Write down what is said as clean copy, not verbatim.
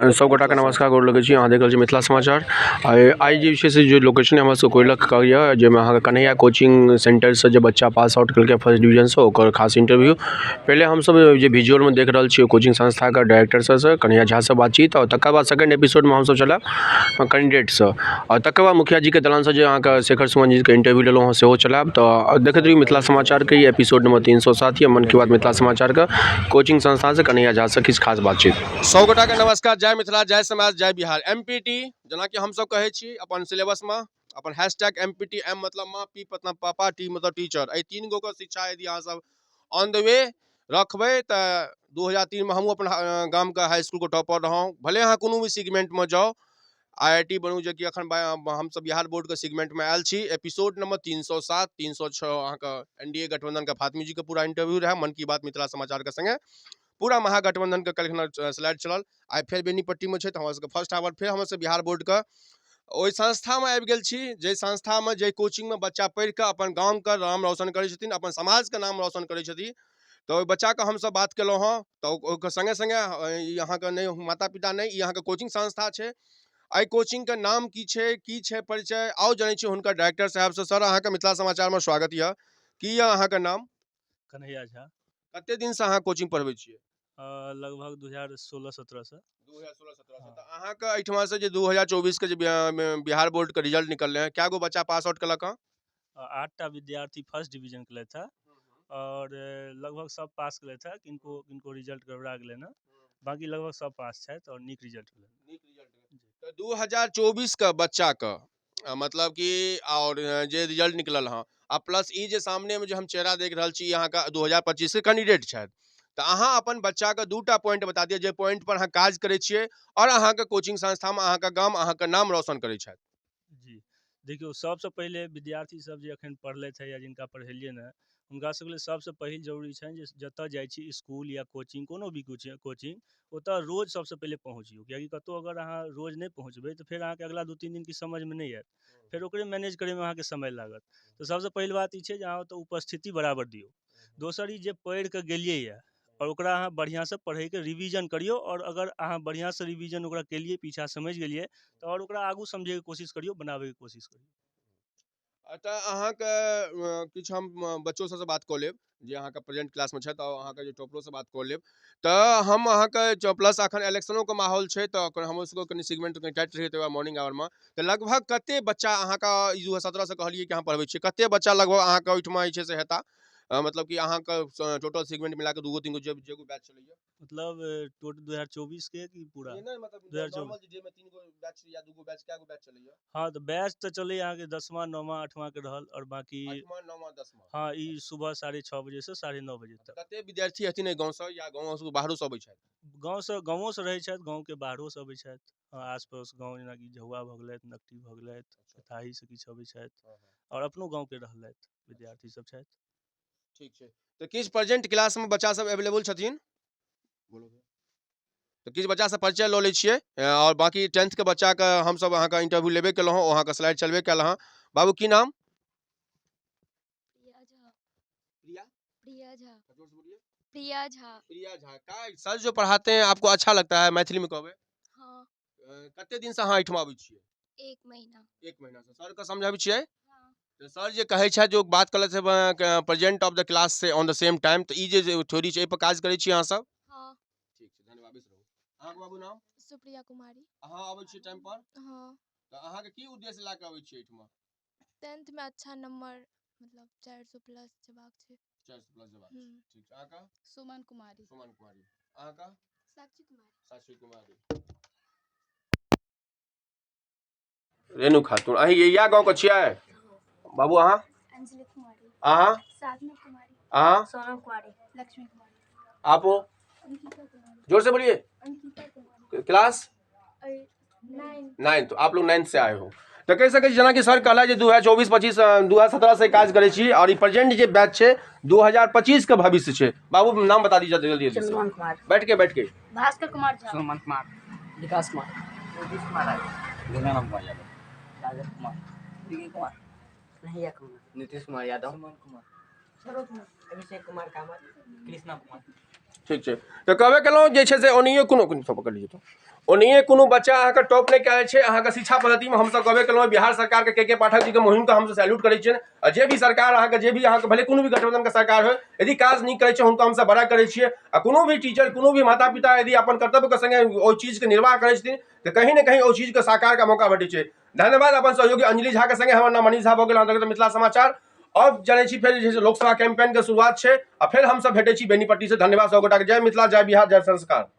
सब गोटाके नमस्कार गोर लगै छी अहाँ देख रहल छी मिथिला समाचार आइ आइ जे छै से जे लोकेशन हमरा सबके कोइलखके यऽ जाहिमे अहाँके कन्हैया कोचिंग सेंटरसँ जे बच्चा पास आउट केलकै फर्स्ट डिवीजनसँ ओकर खास इंटरव्यू पहिले हमसब जे विजुअलमे देख रहल छियै कोचिंग संस्थाके डायरेक्टर सरसँ कन्हैया झासँ बातचीत आओर तकर बाद सेकंड एपिसोडमे हमसब चलब कैंडिडेटसँ आओर तकर बाद मुखिया जीके दलानसँ जे अहाँके शेखर सुमन जीके इंटरव्यू लेलहुँ हँ सेहो चलायब तऽ देखैत रहियौ मिथिला समाचारके ई एपिसोड नंबर 307 यऽ मन की बात मिथिला समाचारके कोचिंग संस्थासँ कन्हैया झासँ किछु खास बातचीत। सभ गोटाके नमस्कार, जय मिथिला, जय समाज, जय बिहार। एम पी टी जेनाकि हमसभ कहै छी अपन सिलेबसमे अपन हैशटैग एम पी टी, एम मतलब माँ, पी मतलब पापा, टी मतलब टीचर। एहि तीन गोके शिक्षा यदि अहाँसभ ऑन the way रखबै तऽ 2003मे हमहूँ अपन गामके हाई इसकुलके टॉपर रहौँ। भले अहाँ कोनो भी सेगमेंटमे जाउ, आई I T बनू, जेकि एखन हमसभ बिहार बोर्डके सेगमेंटमे आयल छी। एपिसोड नंबर 307, 306 अहाँके एन डी ए गठबंधनके फातमी जीके पूरा इंटरव्यू रहै मन की बात मिथिला समाचारके सङ्गे। पूरा महागठबंधनके काल्हिखना स्लाइड चलल, आइ फेर बेनीपट्टीमे छै। तऽ हमरा सबके फर्स्ट आवर फेर हमर सबके बिहार बोर्डके ओहि संस्थामे आबि गेल छी, जाहि संस्थामे, जाहि कोचिंगमे बच्चा पढ़ि कऽ अपन गामके नाम रोशन करै छथिन, अपन समाजके नाम रोशन करै छथिन। तऽ ओहि बच्चाके हमसब बात केलहुँ हँ, तऽ ओकर सङ्गे सङ्गे ई अहाँके नहि माता पिता नहि, ई अहाँके कोचिंग संस्था छै। एहि कोचिंगके नाम की छै, की छै परिचय, आउ जनै छी हुनकर डायरेक्टर साहेबसँ। सर, अहाँके मिथिला समाचारमे स्वागत यऽ। की यऽ अहाँके नाम? कन्हैया झा। कते दिनसँ अहाँ कोचिंग पढ़बै छियै? लगभग 2016-17 से। 2016-17 से। तऽ अहाँके एहिठमा से जे 2024 के जे बिहार बोर्ड के रिजल्ट निकललै हँ, कए गो बच्चा पास आउट केलक हँ? 8टा विद्यार्थी फर्स्ट डिवीजन केलथि हँ आओर लगभग सब पास केलथि हँ। किनको किनको रिजल्ट गड़बड़ा गेलनि हँ, बाँकी लगभग सब पास छथि आओर नीक रिजल्ट भेलनि। नीक रिजल्ट। तऽ 2024 के बच्चाके मतलब कि आओर जे रिजल्ट निकलल हँ, आ प्लस ई जे सामनेमे जे हम चेहरा देख रहल छी, ई अहाँके 2025 के कैंडिडेट छथि। तऽ अहाँ अपन बच्चाके दूटा पॉइंट बता दिअ, जे पॉइंट पर अहाँ काज करै छियै आओर अहाँके कोचिंग संस्थामे अहाँके गाम, अहाँके नाम रोशन करै छथि। जी, देखियौ, सबसँ पहिले विद्यार्थी सब जे एखन पढ़लथि हँ या जिनका पढ़ेलियनि हँ, हुनका सबके लेल सबसँ पहिल जरूरी छनि जे जतऽ जाइ छी इसकुल या कोचिंग, कोनो भी कोचिंग, ओतऽ रोज सबसँ पहिले पहुँचियौ। किएकि कतहु अगर अहाँ रोज नहि पहुँचबै तऽ फेर अहाँके अगिला 2-3 दिन किछु समझमे नहि आयत, फेर ओकरे मैनेज करैमे अहाँके समय लागत। तऽ सबसँ पहिल बात ई छै जे अहाँ ओतऽ उपस्थिति बराबर दियौ। दोसर ई जे पढ़ि कऽ गेलियैए आओर ओकरा अहाँ बढ़िआँसँ पढ़ैके रिविजन करियौ, आओर अगर अहाँ बढ़िआँसँ रिविजन ओकरा केलियै, पीछा समझि गेलियै, तऽ आओर ओकरा आगू समझैके कोशिश करियौ, बनाबैके कोशिश करियौ। तऽ अहाँके किछु हम बच्चो सबसँ बात कऽ लेब जे अहाँके प्रेजेंट क्लासमे छथि, आओर अहाँके जे टॉपरोसँ बात कऽ लेब। तऽ हम अहाँके प्लस एखन इलेक्शनोके माहौल छै, तऽ हमरो सबके कनि सेगमेंट कनि टाइट रहै तकर मॉर्निंग आवरमे। तऽ लगभग कते बच्चा अहाँके ई 2017 से कहलियै कि अहाँ पढ़बै छियै, कते बच्चा लगभग अहाँके ओहिठमा जे छै से हेता? मतलब कि अहाँके टोटल सेगमेंट मिला कऽ दूगो तीन गो जे गो बैच चलैया। मतलब टोटल 2024 के कि पूरा? नहि, मतलब 2024 नॉर्मल जे मे 3 गो बैच या 2 गो बैच, कै गो बैच चलैया? हाँ, तऽ बैच तऽ चलैया अहाँके 10वां, 9वां, 8वां के रहल आओर बाकी 8वां, 9वां, 10वां। हाँ, ई सुबह 6:30 बजे से 9:30 बजे तक। कते विद्यार्थी हथिन एहि गाँवसँ या गाँवसँ बाहरो से अबै छथि? गाँवसँ, गाँवोसँ रहै छथि, गाँवके बाहरोसँ अबै छथि। हाँ, आस पड़ोस गाँव जेनाकि झौआ भऽ गेलथि, नकटी भऽ गेलथि, कथाहीसँ किछु अबै छथि आओर अपनो गाँवके रहलथि विद्यार्थी सब छथि। ठीक छै। तऽ किछु प्रेजेंट क्लासमे बच्चा सब अवेलेबल छथिन? तऽ किछु बच्चासँ परिचय लऽ लै छियै, आओर बाकी टेंथके बच्चाके हमसब अहाँके इंटरव्यू लेबे केलहुँ हँ, ओ अहाँके स्लाइड चलबे कयल हँ। बाबू, की नाम? प्रिया झा। प्रिया? प्रिया झा। जोर से बोलिए। प्रिया झा। प्रिया झा। का सर जो पढ़ाते हैं आपको अच्छा लगता है? मैथिली में कहबै। हाँ। कते दिन से अहाँ एहिठमा अबै छियै? 1 महीना। 1 महीना से। सर के समझाबै छियै? हाँ। तऽ सर जे कहै छथि, जो बात कलथि प्रेजेंट ऑफ the class से ऑन the same time, तऽ ई जे थ्योरी छै, एहि पर काज करै छी अहाँ सब? हाँ। ठीक छै, धन्यवाद, बैस रहू। अहाँके बाबू नाम? सुप्रिया कुमारी। अहाँ अबै छियै टाइम पर? हाँ। तऽ अहाँके की उद्देश्य लए कऽ अबै छियै एहिठमा? 10th में अच्छा नंबर, मतलब 400 प्लस जेबाक छै। 400 प्लस जेबाक छै। ठीक छै। अहाँके? सुमन कुमारी। सुमन कुमारी। अहाँके? साक्षी कुमारी। साक्षी कुमारी। रेणु खातून, अहीं इएह गाँवके छियै? बाबू अहाँ? अंजलि कुमारी। अहाँ? साधना कुमारी। अहाँ? सोनम कुमारी। लक्ष्मी कुमारी। आप हो? अंकिता कुमारी। जोर से बोलिए। अंकिता कुमारी। क्लास? 9। 9। तो आप लोग 9th से आए हो। तऽ कहि सकै छी जेनाकि सर कहला जे 2024 25 2017 से काज करै छी, आओर ई प्रेजेंट जे बैच छै 2025 के भविष्य छै। बाबू, नाम बता दीजिए जल्दी जल्दी से। चंद्रमोहन कुमार। बैठ के, बैठ के। भास्कर कुमार झा। सुमन कुमार। विकास कुमार। नीतीश कुमार। गंगाराम कुमार यादव। राजेश कुमार। विजय कुमार। कन्हैया कुमार। नीतीश कुमार यादव। सुमन कुमार। सरोज कुमार। अभिषेक कुमार कामत। कृष्णा कुमार। ठीक छै। तऽ कहबे केलहुँ जे छै से ओनाहियो कोनो कोनो पकड़ लियै, तऽ ओनाहिए कोनो बच्चा अहाँके टॉप नहि कए छै। अहाँके शिक्षा पद्धतिमे हमसभ कहबे केलहुँ, बिहार सरकारके के पाठक जीके मुहिमके हमसभ सैल्यूट करै छियनि। आ जे भी सरकार अहाँके, जे भी अहाँके, भले कोनो भी गठबंधनके सरकार होइ, यदि काज नीक करै छै, हुनका हमसभ बड़ा करै छियै। आ कोनो भी टीचर, कोनो भी माता पिता यदि अपन कर्तव्यके सङ्गे ओहि चीजके निर्वाह करै छथिन, तऽ कहीं ने कहीं ओहि चीजके साकारके मौका भेटै छै। धन्यवाद। अपन सहयोगी अंजलि झाके सङ्गे हमर नाम मनीष झा भऽ गेल। अहाँ मिथिला समाचार अब जनै छी, फेर जे छै से लोकसभा कैंपेनके शुरुआत छै आ फेर हमसभ भेटै छी बेनीपट्टीसँ। धन्यवाद सब गोटाके। जय मिथिला, जय बिहार, जय संस्कार।